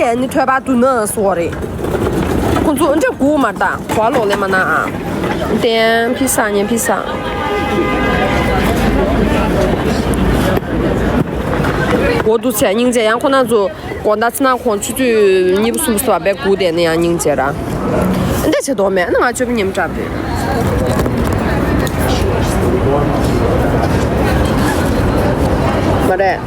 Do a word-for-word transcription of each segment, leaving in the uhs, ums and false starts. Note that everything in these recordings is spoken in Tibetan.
ཨ་ནི་ཐོད་པ་དུ་ན་སོ་རེད། ཁོང་ཚོ་འདྲ་དགུ་མ་ད་གོ་ལོག་ལེ་མ་ན་ཨ། དེ་ཕི་ས་ཉེ་ཕི་ས། འོ་དུ་ཚེ་སྙིང་རྗེ། ཡང་ཁོ་ན་ཚོ་དགོང་དག་ཚེ་ན་ཁོང་ཆུ་ཚོད་གཉིས་པ་གསུམ་པ་སོ་བ་བས་དགུ་དེ་ནི་ཡང་སྙིང་རྗེ་ར། འདི་བྱེད་དོ་མེད་ན་ང་ཆོས་པ་ཉིམ་དྲག་པོས། མ་རེད།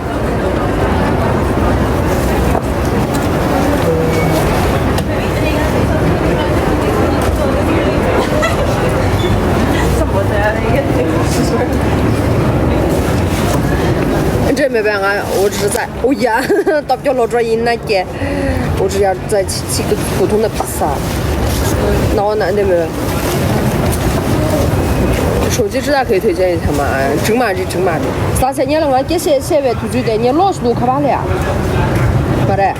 འདྲེ་མེད་པས་ང་འོ་ཙི་ཙ་འོ་ཡ། སྟོབས་སྐྱོ་ལོ་གྲོགས་ཡིན་ན་སྐྱེ། འོ་ཙི་ཡར་ཙ་ཅིག་ཏུ་བུ་ཐུང་ནས་པ་ས། ནའོ་ན་འདི་མོ། ཞོ་ཅི་ཅི་ད་གའི་ཐོས་ཅན་ཡིན་ཐ་མ། འགྲིག་མ་རེད་འགྲིག་མ་རེད། ས་ཆ་ཉེ་ལ་ང་སྐད་བཤད་བཤད་པའི་དུས་ཚོད་དེ་ཉེ་ལོགས་སུ་འདུག་ཁ་པར་ལ་ཡ། མ་རེད།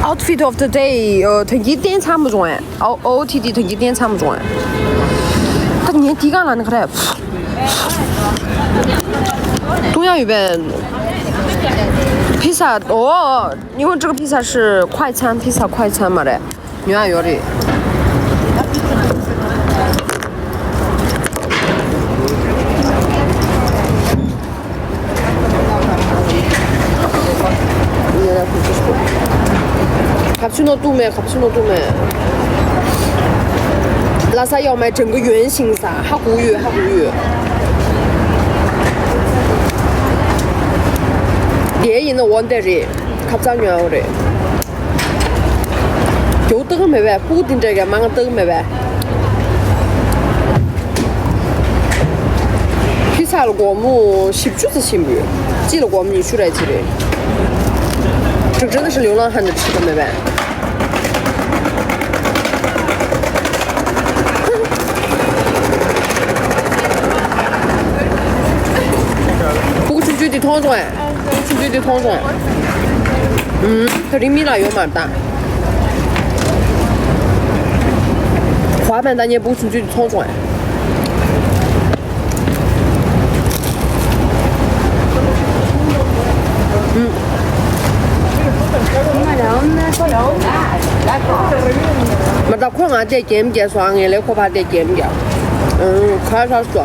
Outfit of the day ཨོ་ཐོན་གྱི་བསྟན་ཚང་མ་བྱུང་ཨེ། ཨོ་ཨོ་ཐི་ཐི་ཐོན་གྱི་བསྟན་ཚང་མ་བྱུང་ཨེ། ད་ངས་དེ་གང་ལ་ནི་ཁ་རེད། ཏུང་ཡ་ཡོད་པས། ཕི་ས་ཨོ། 你问这个披萨是快餐，披萨快餐 མ་རེད། ཉོ་ཡ་ཡོད་རེད། ཁ་ཆུ་ནོ་ཏུ་མེ་ཁ་ཆུ་ནོ་ཏུ་མེ། ལ་ས་ཡོ་མེ་整个圆形ས་ཧ་གོ་ཡོད་ཧ་གོ་ཡོད། དེ་ཡིན་ན་འོན་ཏེ་རེད། ཁབ་ཚང་ཉོ་ཡ་རེད། རྒྱུ་སྟག་མེད་པས་སྤུ་གུ་འདི་འདྲ་གི་མང་སྟག་མེད་པས། ཕི་ས་ལ་སྒོར་མོ་བཞི་བཅུ་ཙམ་ཕྱིན་པོད། གཅིག་ལ་སྒོར་མོ་ཉི་ཤུ་རེ་གཅིག་རེད། འགྲིག་འགྲིག་ན་ཞིག་ལེའུ་ལང་ཧན་དུ་ཁྲིད་པ་མེད་པས། སྤུ་གུ་ཆུང་ཆུང་འདི་མཐོང་སོང་ངས། ཆུང་ཆུང་འདི་མཐོང་སོང་ངས། ཨུམ། ད་རིང་མི་ལ་ཡོད་མ་རེད་ད། ཁོ་པན་ད་ངས་སྤུ་གུ་ཆུང་ཆུང་འདི་མཐོང་སོང་ངས། ཨུམ། མ་ད་ཁོ་ང་དེ་གེམ་རྒྱལ་སོང་ངས་ལས་ཁོ་ཕ་དེ་གེམ་རྒྱལ། ཨུམ། ཁ་ཁ་སོ།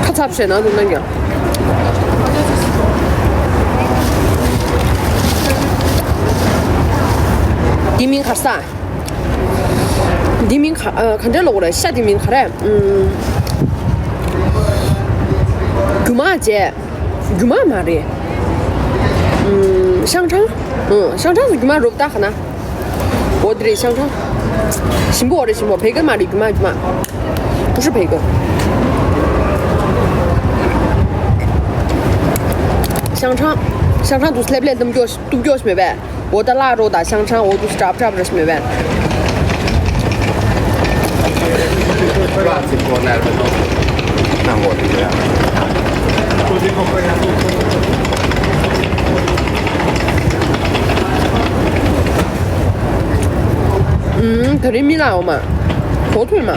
ཁ་ཚབ་བྱས་ན་འདུག་ན་ཀྱང་། འདི་མིང་ག་རེ་ཟ། འདི་མིང་ག་ཨ་ག་འདྲ་ལབ་དགོས་རེད། ཤ་འདི་མིང་ག་རེ། ཨུམ། རྒྱུ་མ་བྱས། རྒྱུ་མ་མ་རེད། ཨུམ། ཤང་ཁྲང་། ཨུམ། ཤང་ཁྲང་སུ་རྒྱུ་མ་རུབ་ད་ག་ན། འོ་དེ་རེད་ཤང་ཁྲང་། ཞིམ་པོ་འོ་རེད་ཞིམ་པོ། བེ་གི་མ་རེད་རྒྱུ་མ་རྒྱུ་མ། 不是培根。 ཤང་ཁྲང་། ཤང་ཁྲང་དུ་སླེབས་ལེ་འདུམ་སྐྱོ་སྟུག་སྐྱོ་ཞིག་མེད་པས། འོ་ད་ལ་རོ་ད་ཤང་ཁྲང་འོ་དུ་སྲབ་སྲབ་རེ་ཞིག་མེད་པས། ཨུམ། ད་རིང་མི་ལ་འོ་མ། གོ་ཐོས་མ།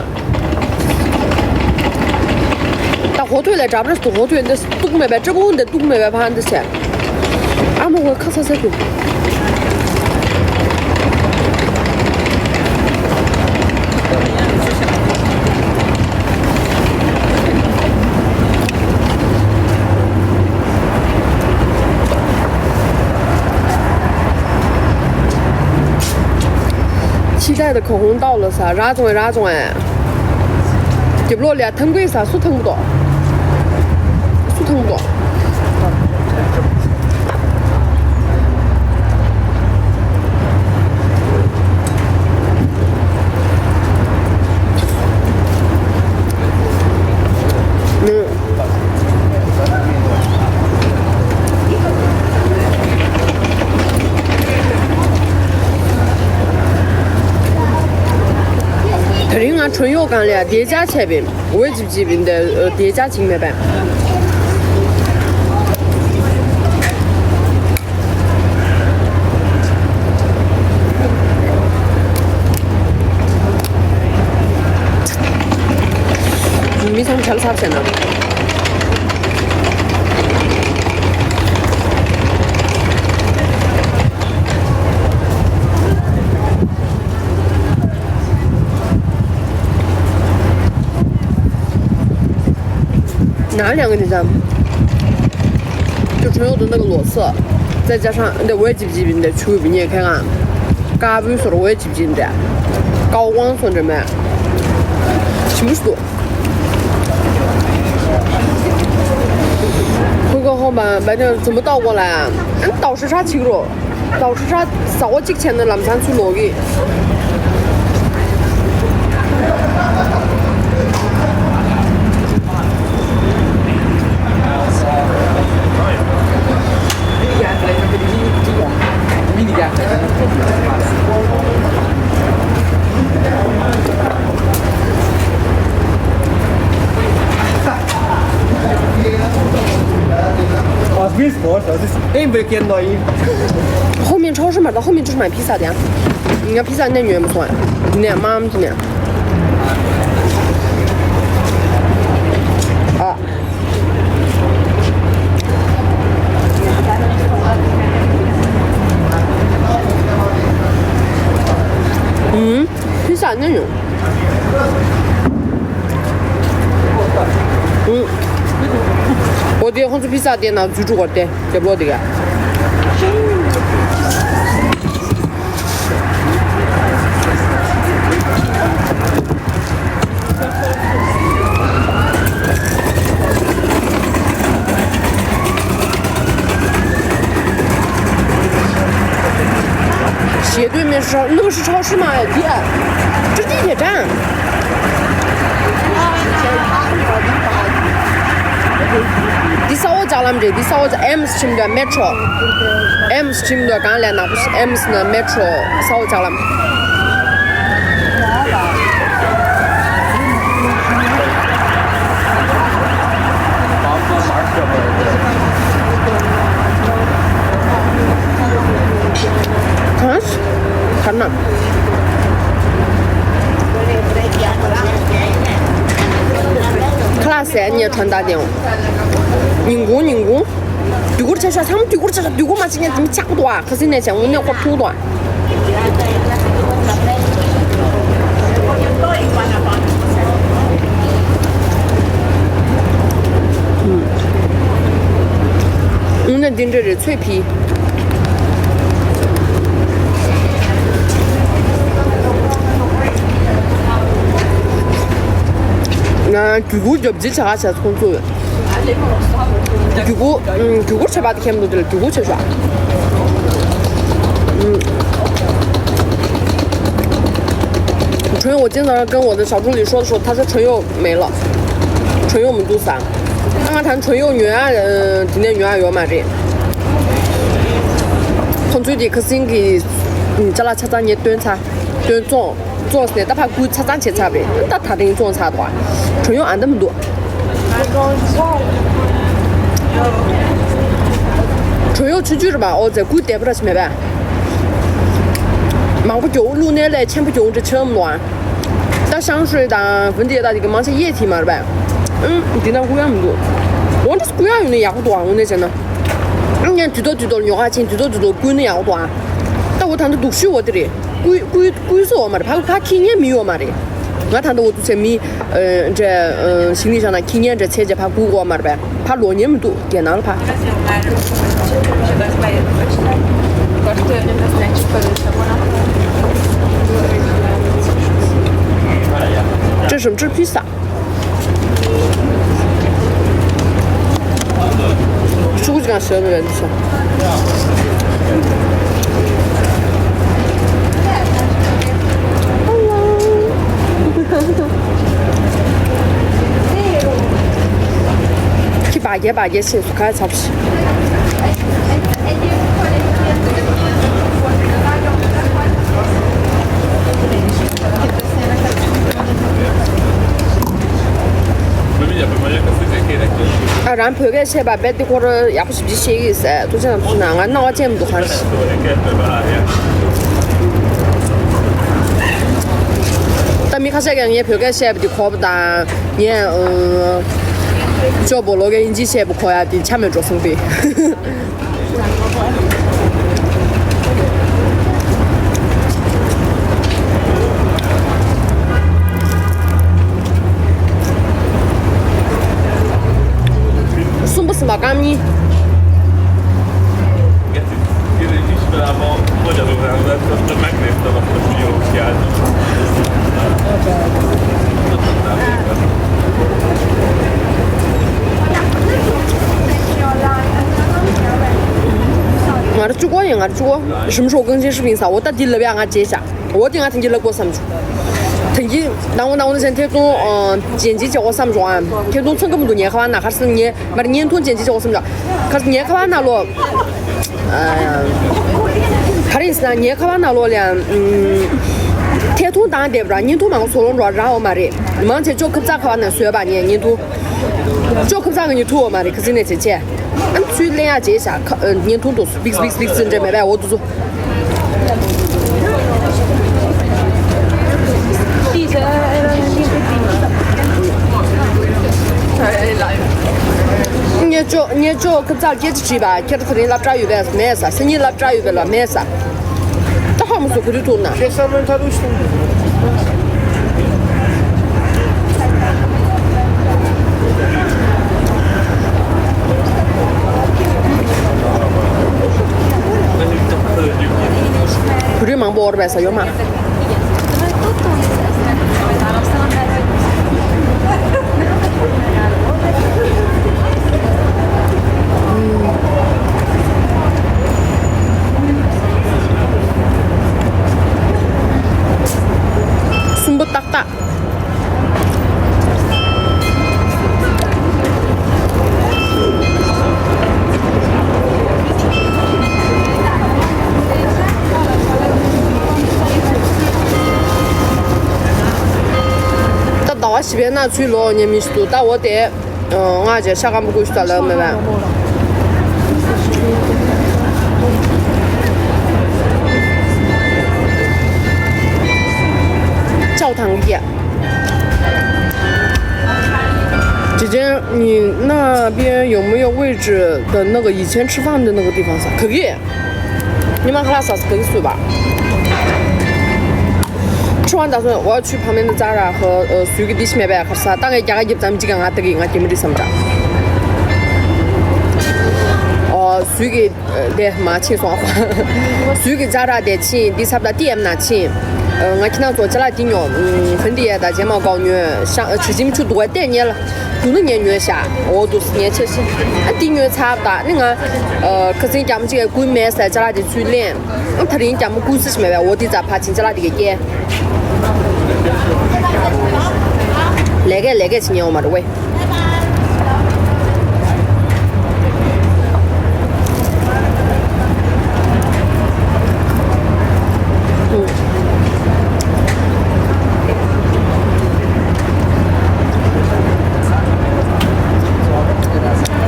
ད་ཧོ་ཐོས་ལ་འདྲ་པར་སུ་ཧོ་ཐོས་འདི་སྟུག་མེད་པའི་སྤྲ་བུ་འདི་སྟུག་མེད་པའི་ཕ་འདི་ཟེར། ཨ་མ་ཧོ་ཁ་ས་ས་ཀྱུ། ཕྱི་ཟླ་དང་གང་ཧོང་ཏའོ་ལ་ས་ར་ཙོང་ཨེ་ར་ཙོང་ཨེ། རྒྱབ་ལོགས་ལ་ཐང་པའི་ས་སུ་ཐང་པོ་ཏོ། སུ་ཐང་པོ་ཏོ། ཁྲོན་གཡོག་གང་ལ་བདེ་འཇགས་བྱས་པའི་འོས་ཇིབ་ཇིབ་ཡིན་ཏེ་བདེ་འཇགས་ཅིག་མེད་པས། མི་ཚང་མ་ཆ་ལ་ཚར་བྱས་ན། ན་ལ་ཡང་གི་འདི་ཙམ། ཁྱོད་ཁྲོན་གཡོག་ཏུ་ནག་ལོ་སོ། ཙེ་ཅ་ཧྲང་འདི་འོས་ཇིབ་ཇིབ་ཡིན་འདི་ཆུ་བི་ཉེ་ཁའི་ངང་། ཀ་བུའི་སོར་འོས་ཇིབ་ཇིབ་འདི། ཀའོ་ཝང་སོ་འདྲ་མེད། ཞིམ་པོ་ཞིག་འདུག་ཁོ་གོ་ཧོ་མ་བ་ནི་ཙུམ་པོ་ཏའོ་གོ་ལ། ཨན་ཏའོ་ཧྲི་ཧྲ་ཆིག་རོ། ཏའོ་ཧྲི་ཧྲ་ཟ་འོ་གཅིག་བྱས་ན་ལམ་སང་ཚུར་ལོག་གི། Was willst du? Das ist ein bisschen neu. 后面超市买的，后面就是买披萨的呀。你看披萨那女人不错，你那妈妈今天。啊。嗯，披萨那种。 ཨུ། འོ་དེ་ཁོང་ཚོ་ཕི་ས་དེ་ནང་འཛུལ་འགྲོ་བར་དེ་རྒྱབ་ལོག་དེ་ག་ཞེ་འདོད་མེད་ཧྲ་ལུག་ཧྲི་ཁྲའོ་ཧྲི་མ་ཡ་དེ་ཨ། ཀྲི་ཏི་ཡ་ཀྲང་། འདི་ས་འོག་ལྕགས་ལམ་རེད། འདི་ས་འོག་ལྕགས་ཨེམ་སི་ཁྲིམས་འདུག་མེ་ཊྲོ། ཨེམ་སི་ཁྲིམས་འདུག་གང་ལས་ནག་པོ་ཨེམ་སི་ནི་མེ་ཊྲོ་ས་འོག་ལྕགས་ལམ། གང་གར་ན། ཁ་ལག་ཟས་ཉེ་ཁྲོན་ད་དེའོ། ཉིན་གུང་ཉིན་གུང་། དུས་འཁོར་ཆེ་ཤོས་ཚང་མ་དུས་འཁོར་ཆེ་ཤོས། དུས་འཁོར་མ་ཕྱིན་ན་དེ་མི་ཆག་པོ་འདུག་ཨ། ཁ་སིན་ནས་བྱས་དངོས་གནས་ཁོ་ཐུག་འདུག་ཨ། དངོས་གནས་འདི་འདྲ་རེད་ཚོད་ཕི། ང་གུ་གུ་རྒྱབ་རྗེས་བྱ་ག་བྱ་ཁོང་ཚོ། རྒྱུ་གུ། རྒྱུ་གུར་ཆད་པ་དེ་ཁྱེད་མདོ་དེ་ལ་རྒྱུ་གུར་ཆད་ཤག་ཁྲོན་འོ་ཅན་ལ་ཀན་འོ་དེ་ཞབས་བྲོ་ལི་ཤོར་ཤོར་ཐ་ས་ཁྲོན་ཡོག་མེད་ལ། ཁྲོན་ཡོག་མི་འདུག་ས། ཨ་ང་ད་ཁྲོན་ཡོག་ཉོ་ཡ་དེ་ནས་ཉོ་ཡ་ཡོད་མ་རེད། ཁོང་ཚོའི་དེ་ཁ་སིང་གི་ཅ་ལག་ཆ་ཚང་ཉེ་སྟོན་ཚ། སྟོན་བཙོང་། བཙོངས་ནས་ད་ཕར་སྐུལ་ཆ་ཚང་བྱས་ཚར་བས། ད་ད་རིང་བཙོང་ཚར་དོ། གྲོན་ཡོང་ཨ་འདམ་འདུག་གྲོན་ཡོང་ཆུ་ཆུ་རེད་པ། ཨོ་ཙེ་སྐུལ་བདེ་པོ་ར་ཞིག་མེད་པས། མང་པོ་མགྱོགས་བླུགས་ནས་ལས་ཆེན་པོ་མགྱོགས་འདྲ་ཆམ་ལོ། ད་ཤང་ཧྲུའེ་དང་ཝུན་ཏེ་ད་དེ་གི་མང་ཆེ་གཡས་ཐིག་མ་རེད་པས། ཨུམ་འདི་ན་སྐུལ་ཡ་མི་འདུག་འོ་འདྲ་སྐུལ་ཡ་ཡོང་ན་ཡག་པོ་འདུག་ཨ། དངོས་གནས་བྱས་ན། ཨུམ་ངས་དུས་ཐོག་དུས་ཐོག་ཉོ་ག་ཕྱིན་དུས་ཐོག་དུས་ཐོག་སྐུལ་ན་ཡག་པོ་འདུག་ཨ། ད་འོ་ད་འདི་སྡུག་ཤོས་འོ་དེ་རེད། སྐུལ་སྐུལ་སྐུལ་སྲོལ་ཡོད་མ་རེད། ཕ་ཕ་ཁྱི་ཉན་མི་ཡོད་མ་རེད། ང་ད་ལྟ་འོ་ཚུགས་ཚེ་མི་འདྲ་ཞིང་ལས་བཞག་ན་ཁྱི་ཉན་འདྲ་ཚད་ཅེས་ཕ་སྐུལ་གོ་མ་རེད་པས། ཕ་ལོ་ཉན་མི་འདུག་རྒྱལ་ནང་ལ་ཕ། ཀྲི་ཧྲུམ་ཀྲི་ཕི་ས། ཕྲུ་གུ་ཅིག་གང་ཞོན་རེད་འདི་ཚོ། ཁྱི་བ་རྒྱལ་བ་རྒྱལ་ཆེ་སུ་ག་ཚབ་ཤི། རང་བོད་སྐད་བཤད་པ་རྦད་དེ་ཁོ་རང་ཡག་པོ་ཞེ་པོ་ཅིག་བཤད་ཀྱི་ཟེར། ཐུགས་རྗེ་གནང་། ཐུགས་རྗེ་གནང་། ང་སྣང་བ་ཅན་མི་འདུག་ག་རེ། ད་མི་ཁ་ཤས་ཀྱིས་ངས་བོད་སྐད་བཤད་པ་དེ་གོ་བ་དང་། ངས་ཨ་ཅོ་བོ་ལོ་གས་དབྱིན་ཇི་བཤད་པ་གོ་ཡ་དེ་ཆ་མེད་འགྲོ་སོང་སྟེ། གསུམ་པ་ཟིན་པ་རྐང་གཉིས། ང་རང་བཅུ་དགུ་ཡིན། ང་རང་བཅུ་དགུ། 什么时候更新视频 ཟེར། འོ་ད་འདི་ལབ་ཡ་ང་བརྗེད་བཞག་འོ་དེ་ང་དེང་གི་ལབ་དགོས་བསམ་བྱུང་། དེང་གི་ནང་འོ་ནང་འོ་ནི་ཟེར་ཐེ་ཚོང་ཨ་རྗེས་འཇིགས་བྱེད་དགོས་བསམ་བྱུང་ཨ། ཐེ་ཚོང་ཚང་གི་མི་འདུག་ཉལ་ཁ་བ་ན་ཁར་སང་ཉལ་མར་བརྙན་ཐུང་རྗེས་འཇིགས་བྱེད་དགོས་བསམ་བྱུང་། ཁར་སང་ཉལ་ཁ་བ་ན་ལོ། ཨ་ག་རེ་ཡིན་ཟེར་ན་ཉལ་ཁ་བ་ན་ལོ་ལ་ཨམ་ཐེ་ཚོང་བཏང་བསྡད་པ་ར། བརྙན་ཐུང་མང་པོ་བཟོ་ལོང་འགྲོ་རང་འོ་མ་རེད། མང་ཆེ་ཅོ་ཁབ་ཚ་ཁ་བ་ན་བཟོས་པ་ཉལ་བརྙན་ཐུང་། ཅོ་ཁབ་ཚ་གི་ཉལ་ཐུང་འོ་མ་རེད། ཁ་སང་ནས་བྱེད་ཆེ། ཨ་ཚུལ་ལེན་ཡ་བྱེད་བཞག་ཁ་ཨ་བརྙན་ཐུང་དུ་སུ་བིག་སི་བིག་སི་བིག་སི་འདྲ་མེད་པས་འོ་དུ་ཚོ། ངས་ཅོ་ངས་ཅོ་ཁབ་ཚ་སྐད་ཆ་དྲིས་པ། ཁྱེད་རང་དེ་རིང་སློབ་གྲྭ་ཡོད་པས་མེད་ས། སང་ཉིན་སློབ་གྲྭ་ཡོད་པས་ལ་མེད་ས། ད་ཧ་མ་སོ་ག་དུས་ཐུག་ན། ཁྱེད་ས་མོན་ཐ་རུ་ཤི། བོད་རིགས་མང་པོ་འོར་བས་ས་ཡོད་མ། གསུམ་པ་ཏག་ཏག་ད་ཟླ་བ་བཞི་པའི་ནང་ཚུར་ལོག་ཉན་མི་ཞིག་འདུག་ད་འོ་དེ། ང་ཅག་ཤ་སྐམ་པོ་ཀུ་ཤུ་ད་ལབ་མེད་པས། ཅའོ་ཐང་གི། 姐姐，你那边有没有位置的那个以前吃饭的那个地方？可以。你们看啥子可以去吧。 吃完打算我要去旁边的 Zara 和呃 Suki 的 མེད་པའི་ཁར་ས་ད་ངས་རྒྱ་གར་རྒྱབ་ཙམ་གཅིག་ག་ང་ད་གི་ང་རྒྱ་མི་རིགས་སམ་འདྲ། ཨོ་Suki དེ་མ་ཕྱིན་སོང་། Suki Zara དེ་ཕྱིན། འདི་ཚབ་ད་ཏི་ཨེམ་ན་ཕྱིན། ང་ཁྱེད་རང་ཚོ་ཅ་ལག་འདི་ཉོ། ཧྥན་ཏི་ཡ་ད་ཇེ་མ་གའོ་ཉོས། ཤ་ཇི་ཇིམ་ཆུ་འདུག་བ་བལྟས་ཉལ། དུ་ནི་ངས་ཉོས་ཤག་འོ་འདུག་ངས་ཆེ་ཤི། ཨ་འདི་ཉོས་ཚར་ད་ནི་ང་ཁ་སང་རྒྱ་མི་གཅིག་ག་ཀུན་མེད་ཟེར་ཅ་ལག་དེ་ཚུར་ལེན། ཨ་ད་རིང་རྒྱ་མི་ཀུན་སི་ཞིག་མེད་པས་འོ་འདི་ཙ་ཕ་ཕྱིན་ཅ་ལག་དེ་གས་སྐྱེལ། ལས་ཀས་ལས་ཀས་བྱེད་ཉན་འོ་མ་རེད་ཝེ།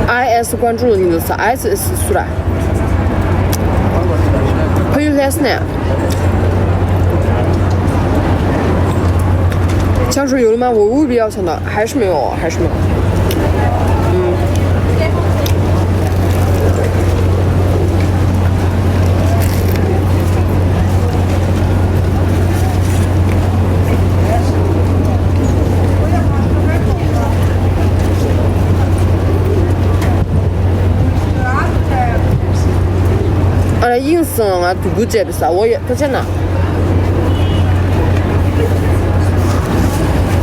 I S 关注了你的 S 是吧？朋友圈是呢。 像是有了吗？我务必要抢到，还是没有，还是没有。嗯。 ཨ་ལ་དབྱིངས་སུ་ང་དུ་གུ་བཅད་པའི་ས་འོ་ཡ་ཐུགས་རྗེ་གནང་།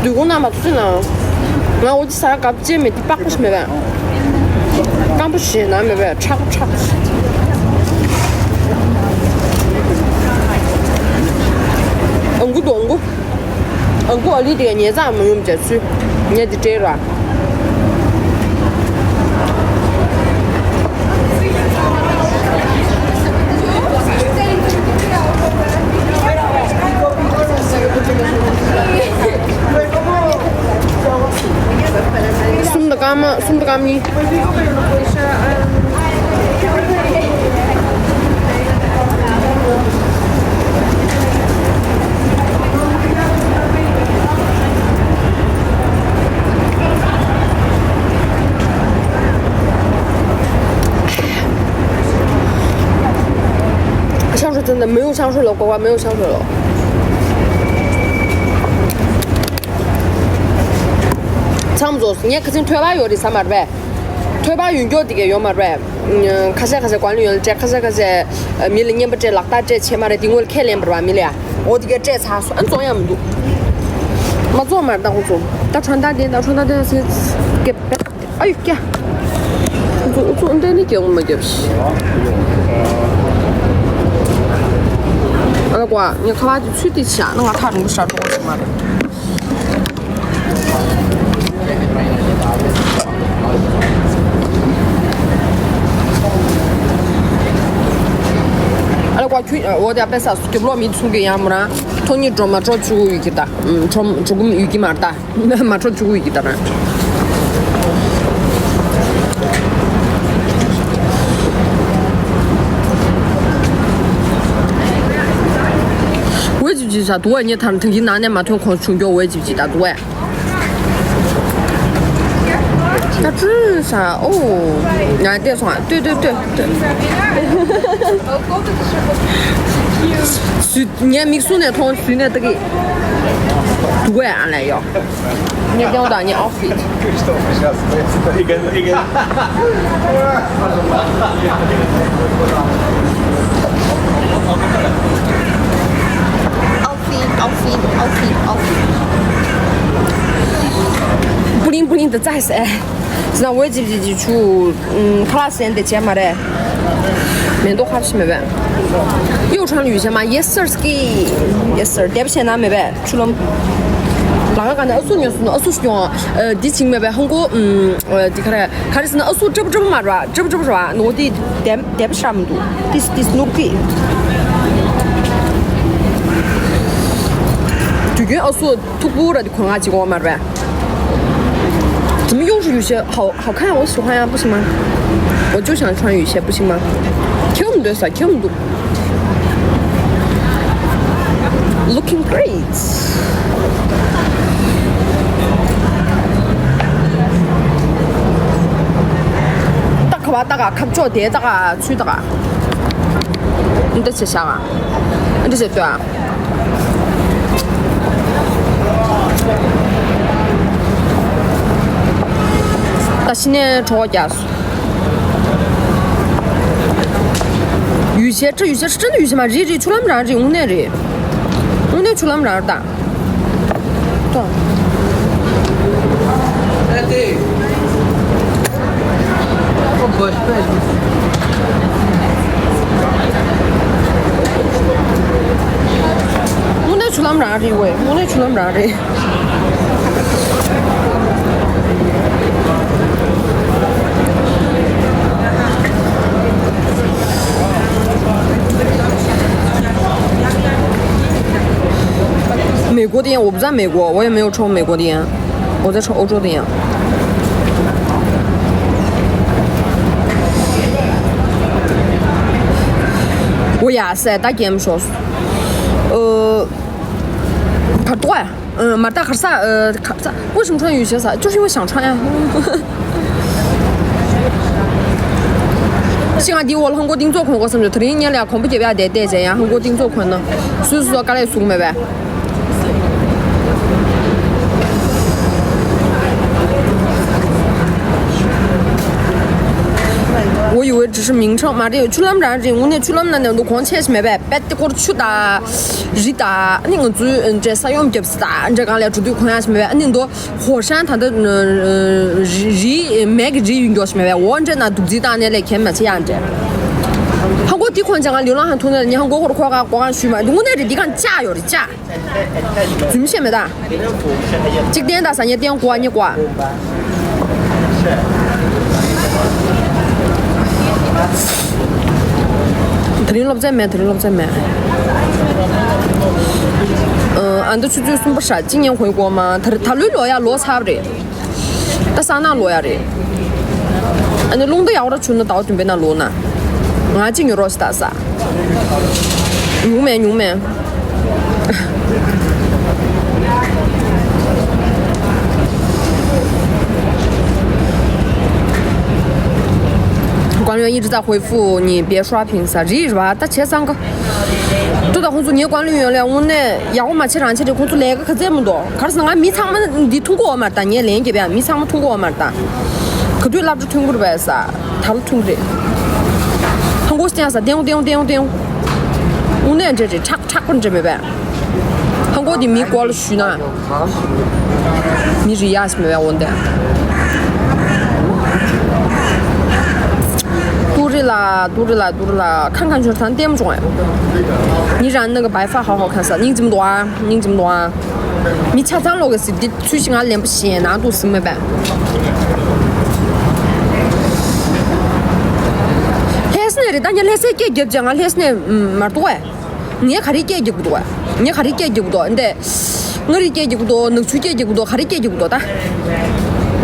དུ་གུ་ན་མ་ཐུགས་རྗེ་གནང་། ང་འོ་ཅི་ས་ག་བཅད་མེད་དེ་པགས་པ་ཞིག་མེད་པས། སྐམ་པོ་ཞེ་ན་མེད་པས་ཁྲག་པོ་ཁྲག་པོ་ཞིག་ཨང་གུ་དུ་ཨང་གུ། ཨ་ཁུ་ཨ་ལི་དེ་ཉེ་ཚང་མ་ཡོང་བྱས་ཚུལ། ངས་དེ་སྤྲད་ར། གསུམ་དང་རྐང་། ཨ་མ་སུམ་ཀ་མི། ཤང་ཧྲུའུ་ཙི་ན་མེའུ་ཤང་ཧྲུའུ་ལོ་གོ་བ་མེའུ་ཤང་ཧྲུའུ་ལོ། ཚང་མ་ཚོ་ངས་ཁ་སང་ཐོས་པ་ཡོད་རེད་ས་མ་རེད་པས། ཐོས་པ་ཡོད་མགྱོགས་དེ་གས་ཡོད་མ་རེད་པས། ཁ་ཤས་ཁ་ཤས་གོ་ལ་ཡོད་ལ་སྤྲད། ཁ་ཤས་ཁ་ཤས་མི་ལ་རྔན་པ་སྤྲད། ལག་རྟགས་སྤྲད་བྱས་མ་རེད། དེ་ངོ་ལ་ཁས་ལེན་པར་བ་མི་ལ་ཡ། འོ་དེ་གས་སྤྲད་ཚར་སོང་། ཨ་ནི་བཙོང་ཡ་མི་འདུག་མ་བཙོང་མ་རེད་ད་ཁོ་ཚོ། ད་ཁྲོན་ད་དེ་ད་ཁྲོན་ད་དེ་ཟེར་སྐད་པས། ཨ་ཡུ་ཀྱ། ཁོ་ཚོ་ཁོ་ཚོ་འདྲ་ནི་སྐད་ངོ་མ་རྒྱབ་ཤི། ཨ་ལ་ཀོ་ཨ་ངས་ཁ་ལག་དེ་ཚུད་དེ་བྱ་ན་ང་ཐག་རིང་པོ་ཞིག་འགྲོ་དགོས་ཀྱི་མ་རེད། ཨ་ལ་ཀོ་ཁྱོད་འོ་དེ་ཨ་པེ་ས་རྒྱབ་ལོག་མི་ཚུགས་ཀྱི་ཡང་མོ་རང་ཐོག་ཉིད་འགྲོ་མ་འགྲོ་བཅུག་ཡོད་ཀྱི་ད། འགྲོ་འགྲོ་གི་ཡོད་ཀྱི་མ་རེད་ད། མ་འགྲོ་བཅུག་ཡོད་ཀྱི་ད་རང་། ཝེ་ཅིབ་ཅིབ་ཟ་འདུག་བས། ངས་ད་ཐང་གི་ནང་ནས་མ་ཐོན་གོང་བྱུང་མགྱོགས་ཝེ་ཅིབ་ཅིབ་ད་འདུག་བས། ད་ཀྲུ་ས་ཨོ། ང་བལྟས་སོང་ཨ། ལྟོས་ལྟོས་ལྟོས་ལྟོས། ངས་མིག་ཟུང་ནས་མཐོང་ཟུར་ནས་ལྟ་གི་འདུག་བས། ཨ་ལས་ཡོ། ངས་ལྟས་དང་ངའི་ཨའོ་ཕིད། ཨའོ་ཕིད། ཨའོ་ཕིད། ཨའོ་ཕིད། ཨའོ་ཕིད། པུ་ལིང་པུ་ལིང་དུ་བཙལ་ཟེར། ཟེར་ན་ཝེ་ཇིབ་ཇིབ་ཇིབ་ཆུ། ཁ་ལག་ཟན་དེ་བྱས་མ་རེད། མེ་ཏོག་ཁ་ཤས་མེད་པས། ཡོ་ཁྲང་ལུས་བྱས་མ། Yes sir ski། Yes sir། དེབ་བྱས་ན་མེད་པས། ཆུ་ལམ། ལང་ང་ག་ནས་ཨ་སུ་ཉོ་སུ་ནོ། ཨ་སུ་ཤོང་། འདི་བྱིང་མེད་པས། ཧང་གོ། འདི་ག་རེ་ག་རེ་ཟེར་ན་ཨ་སུ་ཀྲབ་ཀྲབ་མ་ར་ཀྲབ་ཀྲབ་ར་ནོ། དེ་དེབ་དེབ་ཤ་མི་འདུག་ཏིས་ཏིས་ནུག་ཏི། དུས་རྒྱུན་ཨ་སུ་ཐུག་པུ་ར་དེ་གོན་ང་ཅིག་འོ་མ་རེད། 怎么又是有些好好看？我喜欢呀，不行吗？我就想穿雨鞋，不行吗？ ཁྱོད་འདོད་ས་ཁྱོད་འདུག Looking great. ཏག་ཁ་བ་ཏག་ཁ་ཁབ་ཅོག་དེ་ཏག་ཚུལ་ཏག་འདི་ཆེ་ཤག་འདི་ཆེ་ལྟོས། ད་ཕྱི་ནས་གྲོགས་རྒྱག་སོང་། ཡུལ་ཤེས་ཁྲི་ཡུལ་ཤེས་ཁྲི་ཡུལ་ཤེས་མ་རེད། རེད། ཆུ་ལམ་རང་རེད། དངོས་གནས་རེད། དངོས་གནས་ཆུ་ལམ་རང་རེད་ད། ད། དངོས་གནས་ཆུ་ལམ་རང་རེད་ཝེ། དངོས་གནས་ཆུ་ལམ་རང་རེད།美国的烟我不在美国，我也没有抽美国的烟，我在抽欧洲的烟。我呀塞，大game说，呃，怕断。 嗯，马大卡萨，呃，卡萨，为什么穿雨鞋？啥？就是因为想穿呀。ཤིང་ང་འདི་འོག་ལ་ཧང་གོ་ཏིང་ཙོ་གོན་དགོས་བསམ་བྱུང་། དེ་རིང་ངས་ལ་གོམ་པ་རྒྱབ་ཡ་དེ་བལྟས་བྱས་ཡང་ཧང་གོ་ཏིང་ཙོ་གོན་ན། སུས་སུ་དཀའ་ལས་ཟུག་མེད་པས། འོ་ཡོད་ཅི་ཧྲི་མིང་ཁྲང་མ་རེད། ཆུ་ལམ་རང་རེད། དངོས་གནས་ཆུ་ལམ་ན་ནས་འདུག་གོང་ཆེ་ཞིག་མེད་པས། པད་དེ་སྐོར་ཆུ་དང་། རི་དང་། ཨ་ནི་ང་ཚོའི་འདྲེ་ས་ཡོམ་རྒྱབ་ས་དང་འདྲེ་གང་ལས་འགྲོ་དུས་གོན་ཡ་ཞིག་མེད་པས། ཨ་ནི་འདུག་ཧོ་ཧྲན་ད་ལྟ་རི་མེད་ཀྱི་རི་ཡོད་མགྱོགས་ཤིག་མེད་པས། འོ་འདྲེ་ན་འདུག་རྩིས་བཏང་ནས་ལས་གལ་མ་ཆེ་ཡ་འདྲེ། ཧང་གོ་དེ་གོན་ཅང་ང་ལུས་ལང་ཧང་ཐུག་ནས་ཉི་ཧང་གོ་ཧོར་ཁོ་ག་གོ་གང་ཞུས་མ་འདུག་དངོས་གནས་རེད། འདི་གང་ལྕགས་ཡོད་རེད་ལྕགས། རྫུན་བཤད་མེད་ད། གཅིག་བསྟན་དང་ཟ་ཉེ་བསྟན་གོ་ཉེ་གོ། དེ་རིང་སློབ་ཚན་མེད། དེ་རིང་སློབ་ཚན་མེད། ཨ་འདི་ཆུ་ཚོད་གསུམ་པ་ཧྲ་གཅིག་ཉན་གོ་ཡི་གོ་མ། ད་ད་ལོའི་ལོ་ཡ་ལོ་ཚར་བ་རེད། ད་ས་ནང་ལོག་ཡ་རེད། ཨ་ནི་རླུང་རྟ་ཡག་ར་བྱུང་ན་ཟླ་བ་བདུན་པའི་ནང་ལོག་ན། ང་གཅིག་ཉོ་རོགས་ཞིག་ད་ས། ཉུང་མེད་ཉུང་མེད།管理员一直在回复你别刷屏啥，རེད་རེད་བ། ད་བྱས་ཙང་ག་ཏུ་ད་ཁོང་ཚོ་ངའི་ཀོན་ལི་ཡོན་ལས་དངོས་གནས་ཡག་པོ་མ་བྱེད་རང་བྱེད་རེད། ཁོང་ཚོ་ལས་ཀ་ག་ཚད་མི་འདུག་ག་རེ་ཟེར་ན་ང་མི་ཚང་མ་འདི་མཐོང་གི་ཡོད་མ་རེད། ད་ངས་ལན་རྒྱབ་ཡ་མི་ཚང་མ་མཐོང་གི་ཡོད་མ་རེད། ད་ག་དུས་སློབ་གྲྭ་ཐོན་གི་རེད་པས་ས། ད་ལོ་ཐོན་གི་རེད། ཧང་གོ་སི་ཡང་ས་ཏེང་ཏེང་ཏེང་ཏེང་། དངོས་གནས་འདྲ་རེད། ཁྲག་ཁྲག་པོ་འདྲ་མེད་པས། ཧང་གོ་དེ་མི་སྐོར་ལ་ཞུས་ན། མི་རི་ཡ་ཞིག་མེད་པའི་འོན་ཏེ། ཏུ་རི་ལ་ཏུ་རི་ལ་ཏུ་རི་ལ་ཁང་ཁང་ཆོར་ཐང་ལྟད་མོ་བྱུང་ངས། ཉི་རང་ནི་གི་བའི་ཧྥ་ཧའོ་ཧའོ་ཁང་ས་སྙིང་རྗེ་མི་འདུག་ཨ། སྙིང་རྗེ་མི་འདུག་ཨ། མི་ཆ་ཚང་ལོག་གི་ཟིག་འདི་ཚུལ་ཞིག་ང་ལན་པོ་ཞེ་ནང་དུ་ཟིན་མེད་པས། ལྷས་ནས་རེད། ད་ཉི་ལྷས་སའི་སྐད་རྒྱབ་ཅག་ང་ལྷས་ནས་མར་འདུག་ཨ། ངས་ག་རེ་སྐད་རྒྱག་གི་འདུག་བ། ངས་ག་རེ་སྐད་རྒྱག་གི་འདུག་འདི། ངའི་རིགས་སྐད་རྒྱག་གི་འདུག་ནག་ཆུའི་སྐད་རྒྱག་གི་འདུག་ག་རེ་སྐད་རྒྱག་གི་འདུག་ད།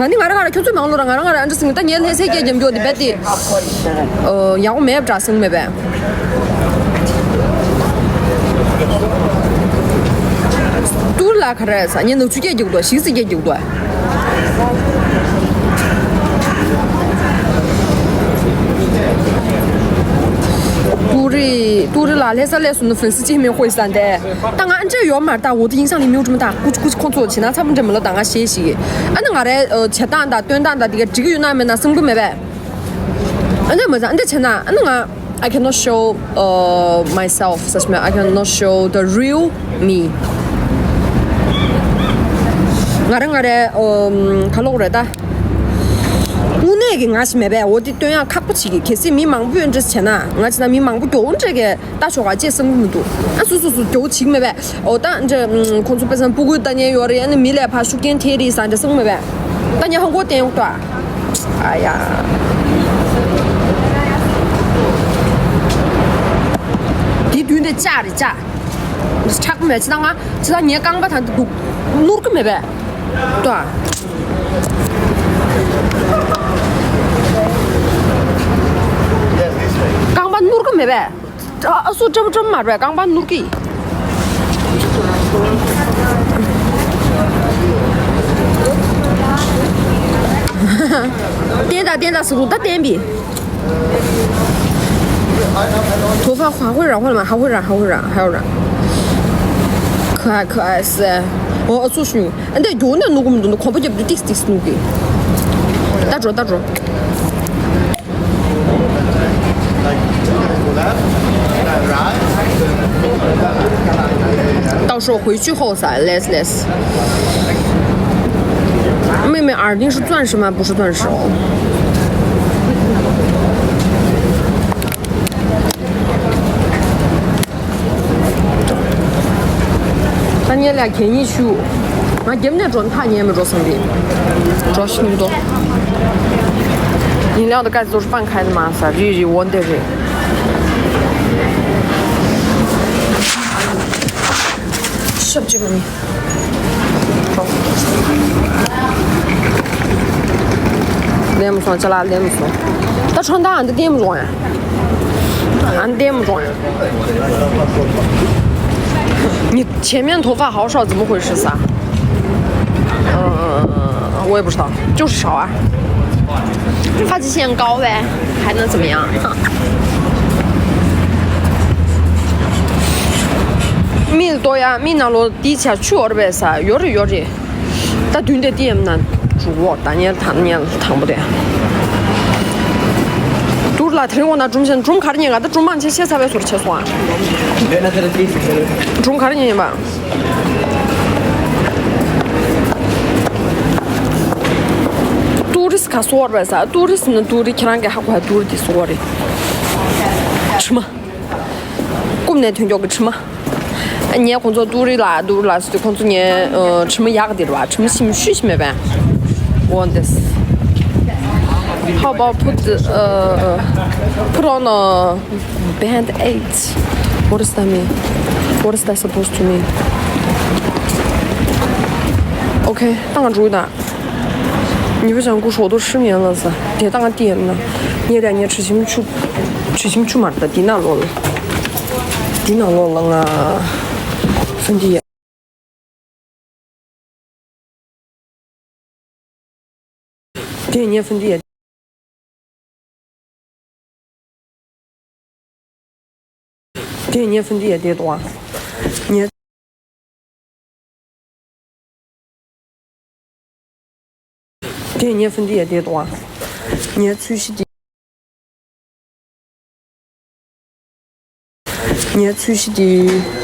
ང་ནི་ང་རང་ང་རང་ཁྱོད་ཚོའི་ནང་ལོགས་ར་ང་རང་ང་རང་ཨ་འདྲ་ཟིན་གི། ད་ངས་ལྷ་སའི་སྐད་རྒྱབ་རྒྱུ་འདི་རྦད་དེ། ཡག་པོ་མེད་པ་འདྲ་ཟིན་མེད་པས། ཏུར་ལ་ག་རེ་ཟ། ངས་ནག་ཆུའི་སྐད་རྒྱག་གི་འདུག་གཞིས་རྩེའི་སྐད་རྒྱག་གི་འདུག་ཏུ་རི་ཏུ་རི་ལ་ལྷ་ས་ལས་སུ་ནི་ཧྥིན་སི་ཅི་མེ་ཧོꯏ་ས་འདས། ད་ང་ཨ་འདྲ་ཡོད་མ་རེད། ད་འོ་དེ་ཡིན་ས་ལི་མིའུ་ཀྲི་མ་ད་ཀུ་ཅི་ཀུ་ཅི་ཁོང་ཚོ་བྱེད་ན་ཚ་པོ་འདྲ་མི་ལོ། ད་ང་ཤེས་ཤིག་ཨ་ནི་ང་རའི་བྱེད་སྟངས་དང་སྟོན་སྟངས་དང་དེ་ག་འགྲིག་གི་ཡོད་ན་མེད་ན་སེམས་ཁུར་མེད་པས། ཨ་འདྲ་མ་ཟ། ཨ་འདྲ་བྱེད་ན་ཨ་ནི་ང་I cannot show uh, myself. ཟེར་མེད། I cannot show the real me. ང་རང་ང་རའི་ག་ལོག་རེད་ད། དངོས་གནས་ཀྱི་ང་ཞིག་མེད་པས། འོ་དེ་སྟོན་ཡག་ཁག་པོ་བྱེད་ཀྱི། གལ་སྲིད་མི་མང་པོས་འདྲ་བྱས་ན། ང་བྱས་ན་མི་མང་པོ་མགྱོགས་འདྲ་གི་ལྟ་ཆོག་ག་ཅེས་བསམ་གྱི་མི་འདུག་ཨ་སུ་སུ་སུ་མགྱོགས་བྱེད་ཀྱི་མེད་པས། འོ་ད་འདྲ་ཁོང་ཚོ་དཔེ་བཟང་སྤུ་གུའི་ལྟ་ཉན་ཡོད་རེད། ཨ་ནི་མི་ལས་ཕར་ཤུགས་རྐྱེན་ཐེབས་རེད་ཟེར་འདྲ་བསམ་གྱི་མེད་པས། ད་ཉན་ཧང་གོ་བསྟན་ཡོད་ད། ཨ་ཡ། དེ་དུས་འདི་ལྕགས་རེད་ལྕགས། ཁྲག་མེད་ཅི་ད་ང་ཅི་ད་ངའི་རྐང་པ་ད་འདི་འདུག་ནོར་གྱི་མེད་པས། ལྟོས། རྐང་པ་ནོར་གྱི་མེད་པས། ཨ་སུ་ཀྲམ་ཀྲམ་མ་རེད། རྐང་པ་ནོར་གྱི། བསྟན་ད་བསྟན་ད་ཟེར་རུ་ད་བསྟན་པའི། 头发还会染，会染，还会染，还会染，还要染。可爱可爱是，我我做水，哎，对，有那弄个弄个，恐怖就不是 ཏིག་ཏིག་弄个。打住打住。 到时候回去后撒，less less。妹妹耳钉是钻石吗？不是钻石哦。他捏俩便宜去，俺今天转他捏没着生的，主要是那么多。饮料的盖子都是半开的嘛，撒，这这我得这。 ཤོབ་ཅིག་མི། ལེན་མ་སོང་། ཅ་ལག་ལེན་མ་སོང་། ད་ཁྲོན་ད་འདི་ལེན་མ་སོང་ཡ། ཨ་འདི་ལེན་མ་སོང་ཡ། 你前面头发好少，怎么回事撒？嗯，我也不知道，就是少啊。发际线高呗，还能怎么样？ མི་ལྟོ་ཡ། མི་ནང་ལོ་དེའི་ཆ་ཆུ་འོར་བས་ས་ཡོད་རེད་ཡོད་རེད། ད་དུས་འདི་དེ་ཡམ་ན་འགྲུག་འོ། ད་ཉལ་ཐང་ཉལ་ཐང་པོ་དེ། དུར་ལ་དེ་རིང་འོ་ན་གྲུམ་ཆེན་གྲུམ་གར་ཉན་ག་ད་གྲུམ་མང་ཆེ་ཆེ་ཚ་བའི་ཟུར་ཆེ་སོང་ཨ། གྲུམ་གར་ཉན་ཡིན་པ། ཏུ་རིས་ག་སོར་བས་ས། ཏུ་རིས་ནི་ཏུ་རི་ཁྱེད་རང་གི་ཧ་གོ་ཧ་ཏུ་རི་དེ་སོར་རེད། ཆུ་མ། རྐུབ་ནས་ཐོན་མགྱོགས་ཀྱི་དྲི་མ། ངས་ཁོང་ཚོ་ཏུ་རི་ལ་ཏུ་རི་ལ་ཟེར་དུས་ཁོང་ཚོ་ངས་ཨ་དྲི་མ་ཡག་གི་དེ་རེད་བ། དྲི་མ་ཞིམ་ཤོས་ཤིག་མེད་པས། Want this. How about put uh, put on a band aid? What does that mean? What is that supposed to mean? Okay, ད་ང་འགྲོ་ཡིན་ད། 你不想故事我都失眠了噻。别当个DM呢。你俩你吃进去，吃进去嘛的，迪娜罗了，迪娜罗了啊，兄弟。对，你兄弟。 དེ་ངའི་ཕུ་འདི་ཡ་དེ་དོ། ངའི། དེ་ངའི་ཕུ་འདི་ཡ་དེ་དོ། ངའི་ཚུལ་ཤི་དེ། ངའི་ཚུལ་ཤི་དེ།